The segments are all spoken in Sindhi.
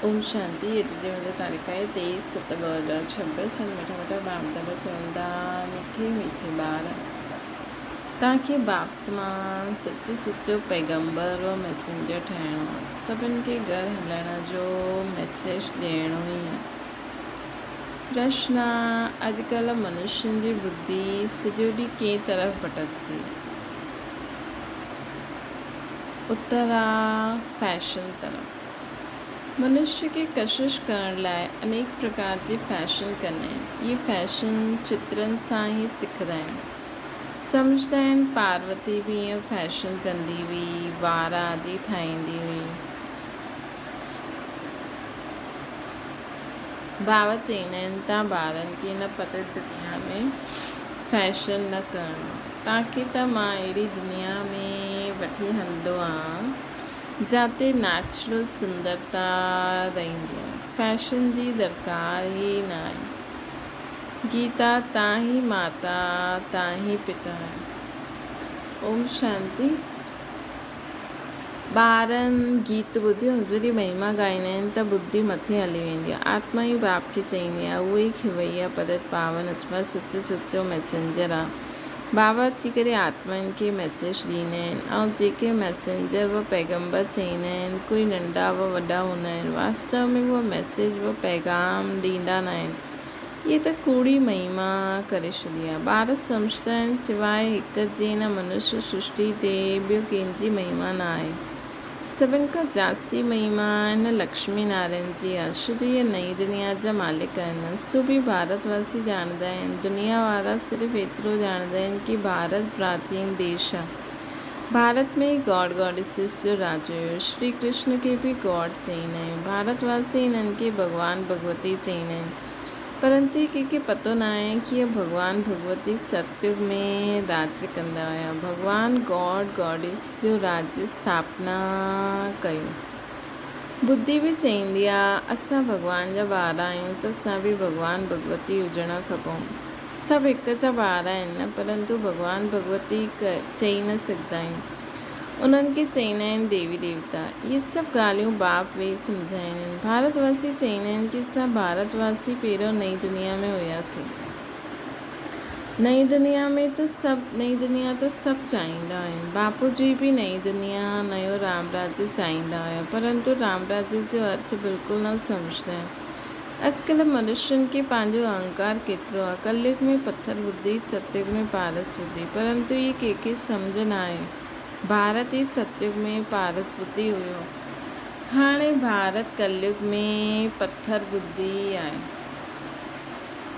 اوم شانتي اڄ جي منهنجي تاريخ آهي تيئيس ست 2026 سن مٺا مٺا باپ دادا چون ٿا مٺي مٺي ٻار توهان کي باپ سمان سچي سچو پيغمبر و ميسينجر ٺاهڻو آهي سڀن کي گهر هلڻ جو ميسيج ڏيڻو ئي آهي پرشن اڄڪلهه منشين جي ٻڌي سڄو ڏينهن ڪنهن طرف ڀٽڪندي آهي اتر آ فيشن طرف منشي کي ڪشش ڪرڻ لاء انيڪ پرڪار جي فيشن ڪندا آهن. اهي فيشن چترن سان ئي سکندا آهن. سمجهندا آهن پاروتي به ائين فيشن ڪندي هئي، وار آدي ٺاهيندي هئي. ڀاء چئيندا آهن تان ٻارن کي هن پتت دنيا ۾ فيشن نه ڪرڻو آهي. تان کي ته مان اهڙي دنيا ۾ وٺي هلندو آهيان. جاتي نيچرل سندرتا رهندي آهي. فيشن جي درڪار ئي ناهي. گيتا تان ئي ماتا تان ئي پتا آهي. اوم شانتي. ٻارن گيت ٻڌيو جڏهن مهما ڳائيندا آهن ته ٻڌي مٿي هلي ويندي آهي. آتما ئي باپ کي چئيندي آهي اهو ئي کيوئيا پرت پاون اتما سچو سچو ميسينجر آ. بابا اچي ڪري آتمائن کي ميسيج ڏيندا آهن ۽ جيڪي ميسينجر و پيغمبر چئيندا آهن ڪوئي ننڍا و وڏا هوندا آهن واستو ۾ اهي ميسيج و پيغام ڏيندا ناهن اهي ته ڪوڙي مهما ڪري ڇڏي آهي ٻار سمجهندا آهن سواء هڪ جي هن منش سرشٽي تي ٻيو ڪنهن جي مهما نه آهي. سڀن کان جاستي مهما هن لڪشمي نارائڻ جي آ. شري هي نئين دنيا جا مالڪ آهن. سو به ڀارت واسي ڄاڻندا آهن. دنيا وارا صرف ايترو ڄاڻندا آهن ڪي ڀارت پراچين ديش آ. ڀارت ۾ ئي گاڊ گاڊيسز جو راڄ هيو. شري ڪرشن کي به گاڊ چئيندا آهيون. ڀارت واسي هنن کي ڀڳوان ڀڳوتي چئيندا آهن. پرنتو ڪنهن کي پتو ناهي ڪي اهي ڀڳوان ڀڳوتي ستيگ ۾ راڄ ڪندا هيا. ڀڳوان گاڊ گاڊيس جو راڄ اسٿاپنا ڪيو. ٻڌي به چئيندي آ اسان ڀڳوان جا ٻار آهيون ته اسان به ڀڳوان ڀڳوتي هجڻ کپون. سڀ هڪ جا ٻار آهن نه پرنتو ڀڳوان ڀڳوتي چئي نه سگهندا آهيون. انهن کي چئيندا آهن ديوي ديوتا. اهي سڀ ڳالهيون باپ ويهي سمجهائيندا آهن. ڀارت واسي چئيندا آهن ڪي اسان ڀارت واسي پهريون نئين دنيا ۾ هياسين. نئين دنيا ۾ ته سڀ نئين دنيا ته سڀ چاهيندا آهن. باپو جي به نئين دنيا، نيو رام راجيه چاهيندا هيا. پرنتو رام راجيه جو ارٿ بلڪل نه سمجهندا آهن. اڄڪلهه منشين کي پنهنجو اهنڪار ڪيترو آهي. ڪليگ ۾ پٿر ٻڌي، ستيگ ۾ پارس ٻڌي. پرنتو هي ڪنهن کي سمجهه ناهي. ڀارت ئي ستيگ ۾ پارس ٻڌي هيو. هاڻي ڀارت ڪليگ ۾ پٿر ٻڌي آهي.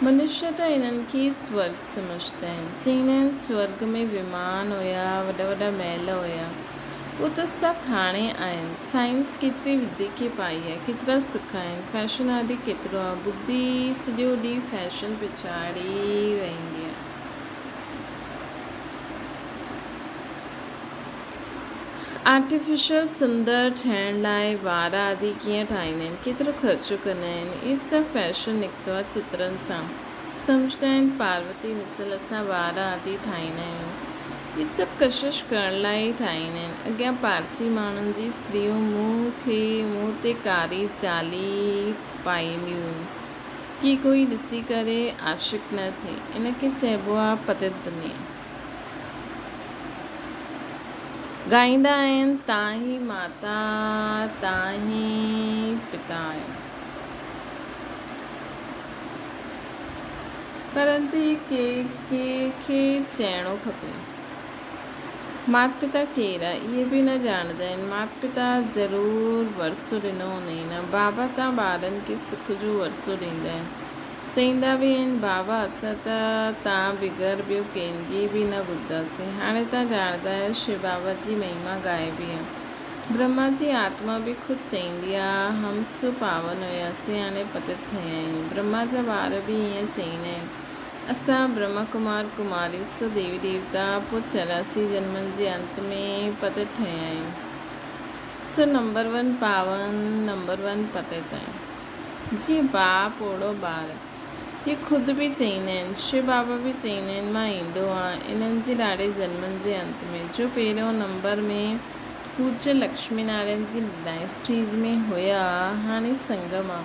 منشي ته انهن کي ئي سورڳ سمجهندا آهن. چئيندا آهن سورڳ ۾ ومان هيا، وڏا وڏا محل هيا. اهو ته سڀ هاڻي آهن. سائنس ڪيتري وڌيڪي پائي آهي، ڪيترا سک آهن، فيشن آدي ڪيترو آهي. ٻڌي سڄو ڏينهن فيشن پڇاڙي رهندي آهي. آرٽيفيشل سندر ٺهڻ لاء وار آدي ڪيئن ٺاهيندا آهن، ڪيترو خرچ ڪندا آهن. اهي سڀ فيشن نڪتو آهي چترن سان. سمجهندا آهن پاروتي مثل اسان وار آدي ٺاهيندا آهيون. اهي سڀ ڪشش ڪرڻ لاء ئي ٺاهيندا آهن. اڳيان پارسي ماڻهن جي استريون منهن کي منهن تي ڪاري جالي پائينديون هيون ڪي ڪوئي ڏسي ڪري عاشق نه ٿئي. ان کي چئبو آهي پتت دنيا. ڳائيندا آهن تان هي ماتا تان هي پتا آهيو. پرنتو هي ڪنهن کي چئڻو کپي. مات پتا ڪير آ اهي به نه ڄاڻندا آهن. مات پتا ضرور ورثو ڏنو هوندئي نه. بابا تان ٻارن کي سک جو ورثو ڏيندا آهن. چئيندا به آهن بابا اسان ته تان بغير ٻيو ڪنهن جي به نه ٻڌنداسين. هاڻي تان ڄاڻندا آهيو شو بابا جي مهما ڳائبي آ. برهما جي آتما به خود چئيندي آ هم سو پاون هياسين هاڻي پتت ٿيا آهيون. برهما جا ٻار به ائين چئيندا آهن. اسان برهما ڪمار ڪماري سو ديوي ديوتا پوء 84 جنمن جي انت ۾ پتت ٺهيا آهيون. سو نمبر ون پاون نمبر ون پتت آهيون. جيئن باپ اوڙو ٻار. هي خود به چئيندا آهن. شو بابا به چئيندا آهن مان ايندو آهيان انهن جي ڏاڍي جنمن جي انت ۾. جو پهريون نمبر ۾ پوجيه لڪشمي نارائڻ جي ڊائنسٽي ۾ هيا، هاڻي سنگم آ.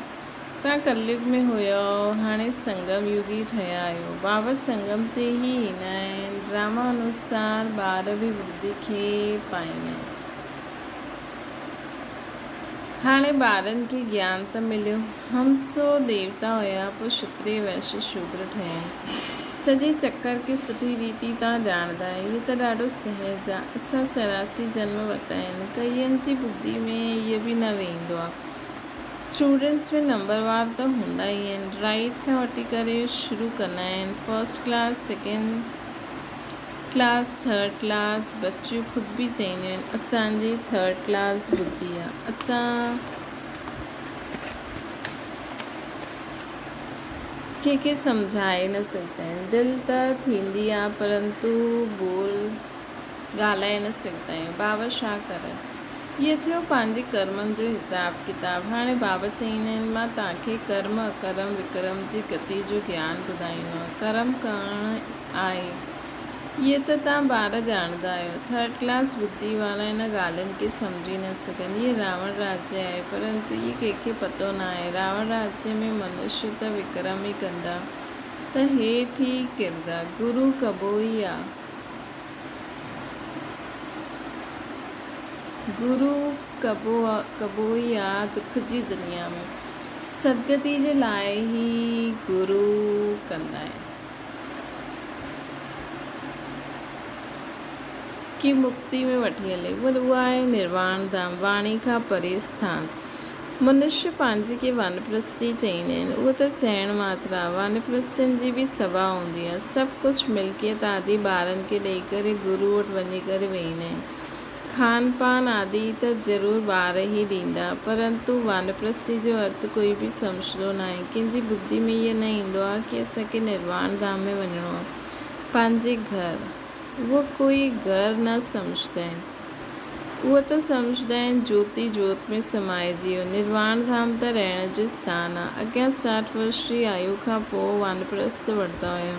توهان ڪليگ ۾ هيؤ، هاڻي سنگم يوگي ٺهيا آهيو. بابا سنگم تي ئي ايندا آهن. ڊراما انوسار ٻار به ورڌي کي پائيندا آهن. هاڻي ٻارن کي گيان ته مليو. هم سو ديوتا هيا، پوء شتري وئش شودر ٺهيا آهن. سڄي چڪر کي سٺي ريتي تان ڄاڻندا آهيو. هيء ته ڏاڍو سهج آ. اسان 84 جنم ورتا آهن. ڪئين جي ٻڌي ۾ هيء به نه ويهندو آ. اسٽوڊنٽس ۾ نمبر وار ته هوندا ئي آهن. رائيٽ کان وٺي ڪري شروع ڪندا آهن. First class, second class, third class. بچيون خود به چئينديون آهن اسان جي ٿرڊ ڪلاس ٻڌي آ. اسان ڪنهن کي سمجهائي نه سگهندا آهن. دل ته ٿيندي آ پرنتو ٻول ڳالهائي نه سگهندا آهيون. بابا ڇا ڪري؟ اهو ٿيو پنهنجي ڪرمن جو حساب ڪتاب. هاڻي بابا چئيندا آهن مان توهان کي ڪرم اڪرم وڪرم جي گتي جو گيان ٻڌائيندو آهيان. ڪرم ڪرڻ آهي. اهي ته توهان ٻار ڄاڻندا آهيو. ٿرڊ ڪلاس ٻڌي وارا ان ڳالهين کي سمجهي نه سگهن. اهي راوڻ راجيه آهي پرنتو اهي ڪنهن کي پتو نه آهي. راوڻ راجيه ۾ منشيه ته وڪرم ئي ڪندا ته هيٺ ئي ڪرندا. گرو ڪبو ئي آ. گرو ڪبو ئي آ دک جي دنيا ۾. سدگتي جي لاء ئي گرو ڪندا آهن. کي مڪتي ۾ وٺي هلي. پر اها آهي نرواڻ ڌام، واڻي کان پري اسٿان. منشيه پنهنجي کي وانپرستي چئيندا آهن. اهو ته چئڻ ماتر آهي. وانپرستين جي به سڀا هوندي آهي. سڀ ڪجهه ملڪيت آدي ٻارن کي ڏئي ڪري گرو وٽ وڃي ڪري ويهندا آهن. کان پان آدي ته ضرور ٻار ئي ڏيندا، پرنتو وانپرستي جو ارٿ ڪوئي به سمجهندو ناهي. ڪنهن جي ٻڌي ۾ اهو نه ايندو آهي ڪي اسان کي نرواڻ ڌام ۾ وڃڻو آهي، پنهنجي گهر. اهو ڪوئي گهر نه سمجهندا آهن. اهو ته سمجهندا آهن جوت ئي جوت ۾ سمائجي ويو. نرواڻ ڌام ته رهڻ جو اسٿان آهي. اڳيان 60 ورش جي آيو کان پوء وانپرست وٺندا هيا.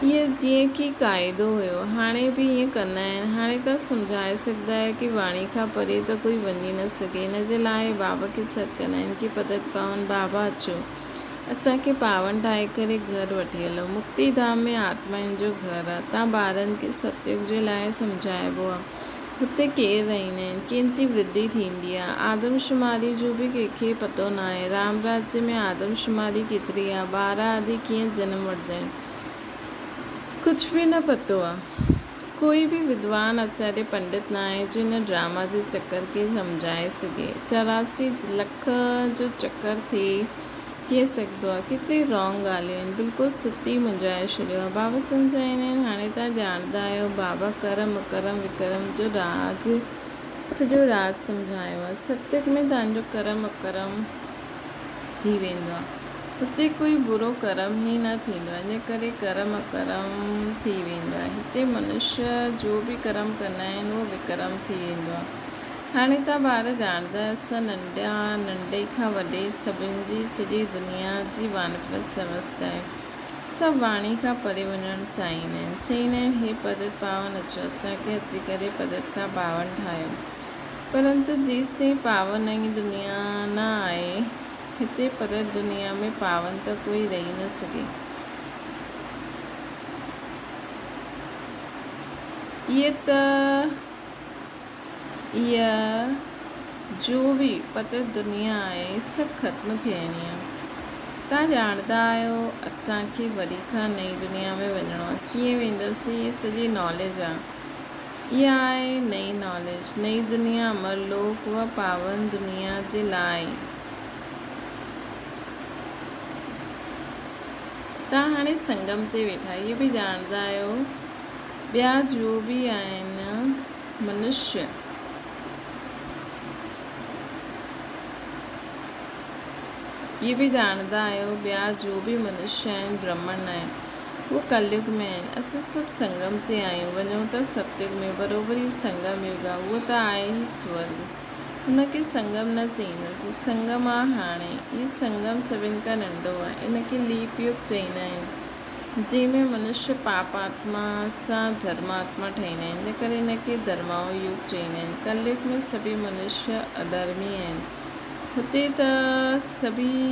اهو جيئن ڪي قاعدو هيو. هاڻي به ائين ڪندا آهن. هاڻي توهان سمجهائي سگهندا آهيو ڪي واڻي کان پري ته ڪوئي وڃي نه سگهي. ان جي لاء اهي بابا کي سڏ ڪندا آهن ڪي پتت پاون بابا اچو اسان کي پاون ٺاهي ڪري گهر وٺي هلو. مڪتي ڌام ۾ آتمائن جو گهر آ. توهان ٻارن کي ستيوگ جي لاء سمجهائبو آ. هتي ڪير رهندا آهن؟ ڪنهن جي ورڌي ٿيندي آ؟ آدمشماري جو به ڪنهن کي پتو ناهي. رام راجيه ۾ آدمشماري ڪيتري آ؟ ٻار آدي ڪيئن جنم وٺندا آهن؟ ڪجهه به نه پتو آ. ڪوئي به ودوان آچاريه پنڊت ناهي جو ان ڊراما جي چڪر کي سمجهائي سگهي. 84 لک جو چڪر ٿئي ڪيئن سگهندو آ؟ ڪيتري رانگ ڳالهيون آهن. بلڪل ستي منجهائي ڇڏيو آ. بابا سمجهائيندا آهن هاڻي توهان ڄاڻندا آهيو بابا ڪرم اڪرم وڪرم جو راز سڄو راز سمجهايو آ. ستيگ ۾ توهان جو ڪرم اڪرم ٿي ويندو آ. هتي ڪوئي برو ڪرم ئي نه ٿيندو آ. ان ڪري ڪرم اڪرم ٿي ويندو آ. هتي منشيه جو به ڪرم ڪندا آهن اهو وڪرم ٿي ويندو آ. هاڻي توهان ٻار ڄاڻندا اسان ننڍا ننڍي کان وڏي سڀن جي سڄي دنيا جي وانپرست اوستا آهي. سڀ واڻي کان پري وڃڻ چاهيندا آهن. چئيندا آهن هي پدت پاون اچو اسان کي اچي ڪري پدت کان پاون ٺاهيو. پرنتو جيستائين پاون نئين دنيا نه آئي هتي پدت دنيا ۾ پاون ته ڪوئي رهي نه سگهي. اهي ته. اها جو به پتر دنيا آهي سڀ ختم ٿيڻي آهي. توهان ڄاڻندا آهيو اسان کي وري کان نئين دنيا ۾ وڃڻو آهي. ڪيئن وينداسين اها سڄي ناليج آهي. اها آهي نئين ناليج. نئين دنيا امر لوڪ و پاون دنيا جي لاء. توهان هاڻي سنگم تي ويٺا اهي به ڄاڻندا آهيو. ٻيا جو به آهن منشيه. اهي به ڄاڻندا آهيو ٻيا جو به منشيه آهن برهمڻ آهن اهو ڪليگ ۾ آهن اسين سڀ سنگم تي آهيون وڃون ٿا ستيگ ۾ بروبر هي سنگم يگ آهي اهو ته آهي ئي سورڳ ان کي سنگم نه چئينداسين سنگم آهي هاڻي هي سنگم سڀن کان ننڍو آهي ان کي ليپ يگ چئيندا آهيون. جنهن ۾ منشيه پاپ آتما سان ڌرم آتما ٺهيندا آهن، ان ڪري ان کي ڌرمائو يگ چئيندا آهن. ڪليگ ۾ سڀئي منشيه اڌرمي آهن، هتي ته سڀئي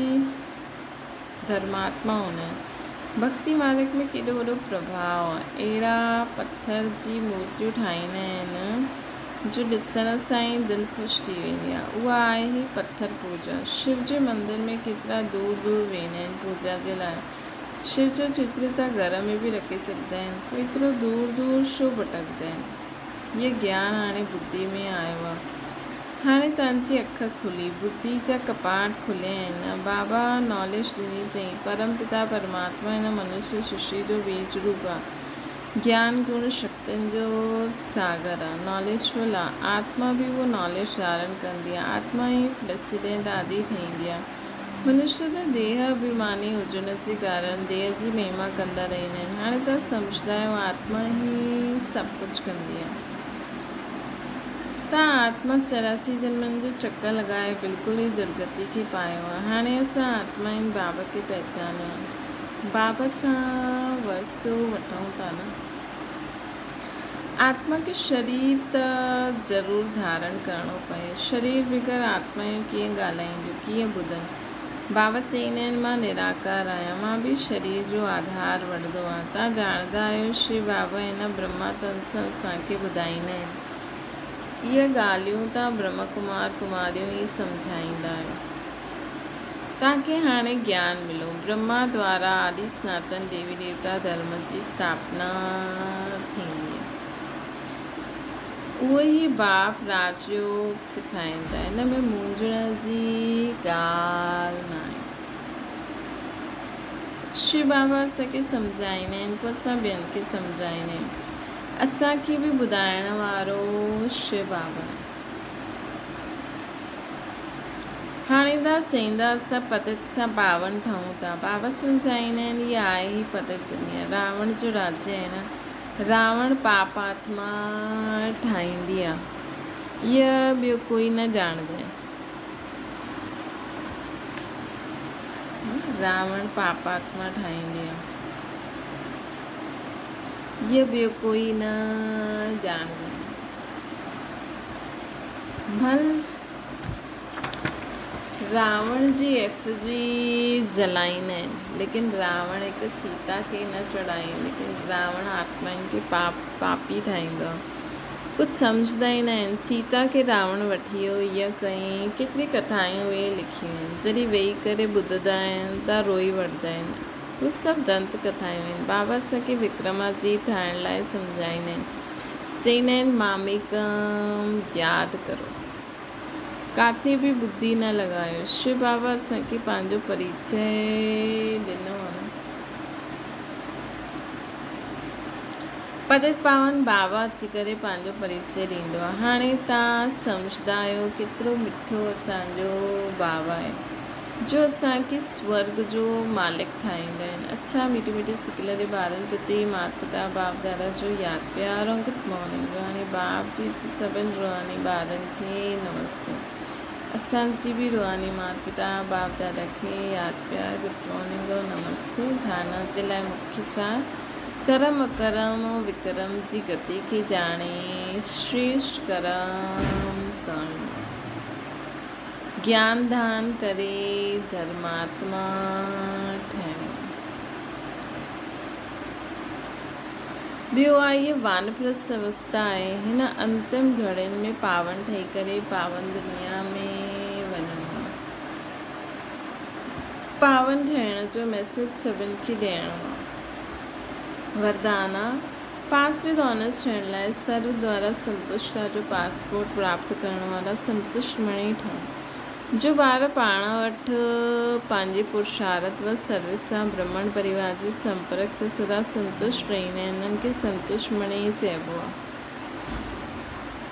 ڌرماتما هوندا آهن. ڀڳتي مارگ ۾ ڪيڏو وڏو پرڀاء آهي. اهڙا پٿر جي مورتيون ٺاهيندا آهن جو ڏسڻ سان ئي دل خوش ٿي ويندي آهي. اها آهي ئي پٿر پوڄا. شو جي مندر ۾ ڪيترا دور دور ويندا آهن پوڄا جي لاء. شو جو چتر ته گهر ۾ به رکي سگهندا آهن، پوء ايترو دور دور ڇو ڀٽڪندا آهن؟ هيء گيان هاڻي ٻڌي ۾ آيو آ. هاڻي تنهنجي اک کلي، ٻڌي جا ڪپاٽ کليا آهن. بابا ناليج ڏني اٿئي. پرم پتا پرماتما هن منشيه سرشٽي جو بيج روپ آ. گيان گڻ شڪتين جو ساگر آ. ناليجفل آ. آتما به اهو ناليج ڌارڻ ڪندي آ. آتما ئي پريسيڊنٽ آدي ٺهيندي آ. منشيه ته ديهه اڀيماني هجڻ جي ڪارڻ ديهه جي مهما ڪندا رهندا آهن. هاڻي توهان سمجهندا آهيو آتما ئي سڀ ڪجهه ڪندي آهي. توهان آتما 84 جنمن جو چڪر لڳائي بلڪل ئي درگتي کي پايو آهي. هاڻي اسان آتمائن باب کي پهچانيو آهي. باب سان ورثو وٺون ٿا نه. آتما کي شرير ته ضرور ڌارڻ ڪرڻو پئي. شرير بغير آتمائون ڪيئن ڳالهائينديون، ڪيئن ٻڌن؟ بابا چئيندا آهن، مان نراڪار آهيان، مان به شرير جو آڌار وٺندو آهيان. توهان ڄاڻندا آهيو، شو بابا هن برهما تن سان اسان کي ٻڌائيندا آهن. اهي ڳالهيون توهان برهما ڪمار ڪماريون ئي سمجهائيندا آهيو. توهان کي هاڻي گيان مليو. برهما دوارا آدي سناتن ديوي ديوتا ڌرم جي اسٿاپنا ٿيندي. اهو ئي باپ راج يوگ سکائين ٿا. ان ۾ مونجهڻ جي ڳالهه ناهي. شو بابا اسان کي سمجهائيندا آهن پوء اسان ٻين کي سمجهائيندا آهيون. اسان کي به ٻڌائڻ وارو شو بابا آهي. هاڻي ٿا چئيندا اسان پتت سان پاون ٺهون ٿا. بابا سمجهائيندا آهن هيء آهي ئي پتت دنيا. راوڻ جو راجيه آهي نه. راوڻ پاپ آتما ٺاهيندي آهي. هيء ٻيو ڪوئي نه ڄاڻندو آهي. راوڻ پاپ آتما ٺاهيندي آهي. هيء ٻيو ڪوئي نه ڄاڻندو آهي. ڀل راوڻ جي ايف جي جلائيندا آهن ليڪن راوڻ هڪ سيتا کي نه چڙهائين ليڪن راوڻ آتمائن کي پاپ پاپي ٺاهيندو آهي ڪجهه سمجهندا ئي نه آهن سيتا کي راوڻ وٺي ويو يا ڪئين ڪيتري ڪٿائون اهي لکيون آهن جڏهن ويهي ڪري ٻڌندا آهن ته روئي وٺندا آهن اهي سڀ دنت ڪٿائون آهن بابا اسان کي وڪرماجيت ٺاهڻ لاء سمجهائيندا آهن چئيندا آهن ماميڪم ياد ڪرو. ڪاٿي به ٻڌي نه لڳايو. شو بابا اسان کي پنهنجو پريچئه ڏنو آهي نه. پتت پاون بابا اچي ڪري پنهنجو پريچئه ڏيندو آهي. هاڻي توهان سمجهندا آهيو ڪيترو مٺو اسان جو بابا آهي. جو اسان کي سورڳ جو مالڪ ٺاهيندا آهن. اڇا ميٺي ميٺي سڪيلڌي ٻارن پرتي مات پتا باپ دادا جو ياد پيار ۽ گڊ مارننگ روحاني باپ جي سڀن روحاني ٻارن کي نمستي اسان جي به روحاني مات پتا باپ دادا کي ياد پيار گڊ مارننگ ۽ نمستي ڌارنا جي لاء مکيه سار ڪرم اڪرم ۽ وڪرم جي گتي کي ڄاڻي شريشٽ ڪرم ڪرڻ. گيان ڌان ڪري ڌرماتما ٺهڻو. ٻيو آهي هيء وانپرسٿ اوستا آهي. هن انتم گهڙين ۾ پاون ٺهي ڪري پاون دنيا ۾ وڃڻو آهي. پاون ٺهڻ جو ميسيج سڀن کي ڏيڻو آهي. وردان آ. پاس ود آنرز ٿيڻ لاء سرو دوارا سنتشٽا جو پاسپورٽ پراپت ڪرڻ وارا سنتشٽ مڻي ٺهن. جو ٻار پاڻ وٽ پنهنجي پرشارت و سروس سان برهمڻ پريوار جي سمپرڪ سان سدا سنتشٽ رهندا آهن، انهن کي سنتشٽ مڻي ئي چئبو آهي.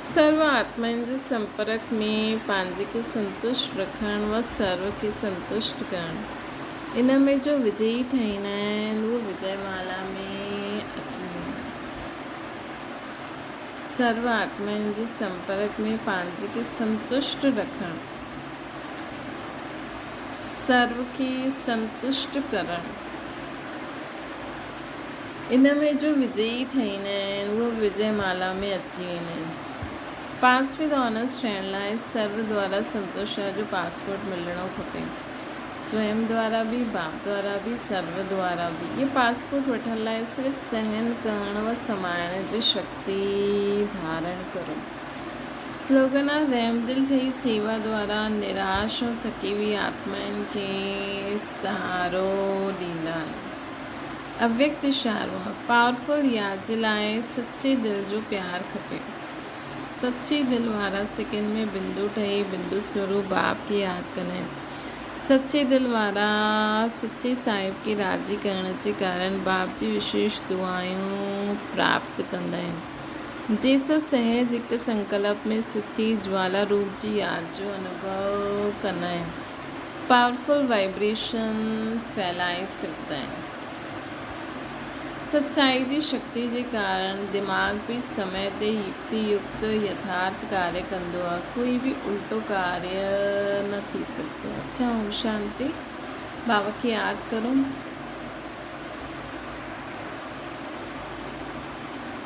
سرو آتمائن جي سمپرڪ ۾ پنهنجي کي سنتشٽ رکڻ و سرو کي سنتشٽ ڪرڻ. ان ۾ جو وجئي ٺهيندا آهن اهو وجئي مالا ۾ اچي ويندا آهن. سرو آتمائن جي سمپرڪ ۾ پنهنجي کي سنتشٽ رکڻ، سرو کي سنتشٽ ڪرڻ. ان ۾ جو وجئي ٺهيندا آهن، اهي به وجئه مالا ۾ اچي ويندا آهن. پاس ود آنرس ٺهڻ لاء سرو دوارا سنتوشا جو پاسپورٽ ملڻو کپي. سوئم دوارا به، باپ دوارا به، سرو دوارا به. اهي پاسپورٽ وٺڻ لاء صرف سهن ڪرڻ و سمائڻ جي شڪتي ڌارڻ ڪرو. سلوگن آ رحمدل ٺهي سيوا دوارا نراش ۽ ٿڪي هئي آتمائن کي سهارو ڏيندا آهيو. اويڪت اشارو آ. پاورفل ياد جي لاء سچي دل جو پيار کپي. سچي دل وارا سڪن ۾ بندو ٺهي بندو سوروپ باپ کي ياد ڪندا آهن. سچي دل وارا سچي صاحب کي راضي ڪرڻ جي ڪارڻ باپ جي وشيش دعائون پراپت ڪندا آهن. جنهن سان سهج هڪ سنڪلپ ۾ سٿ ٿي جوالا روپ جي ياد جو انوڀو ڪندا آهن. پاورفل وائبريشن ڦهلائي سگهندا آهن. سچائي جي شڪتي جي ڪارڻ دماغ به سمي تي يڪتي يڪت يٿارٿ ڪاريه ڪندو آهي. ڪوئي به الٽو ڪاريه نه ٿي سگهندو آهي. اڇا اوم شانتي. بابا کي ياد ڪرو.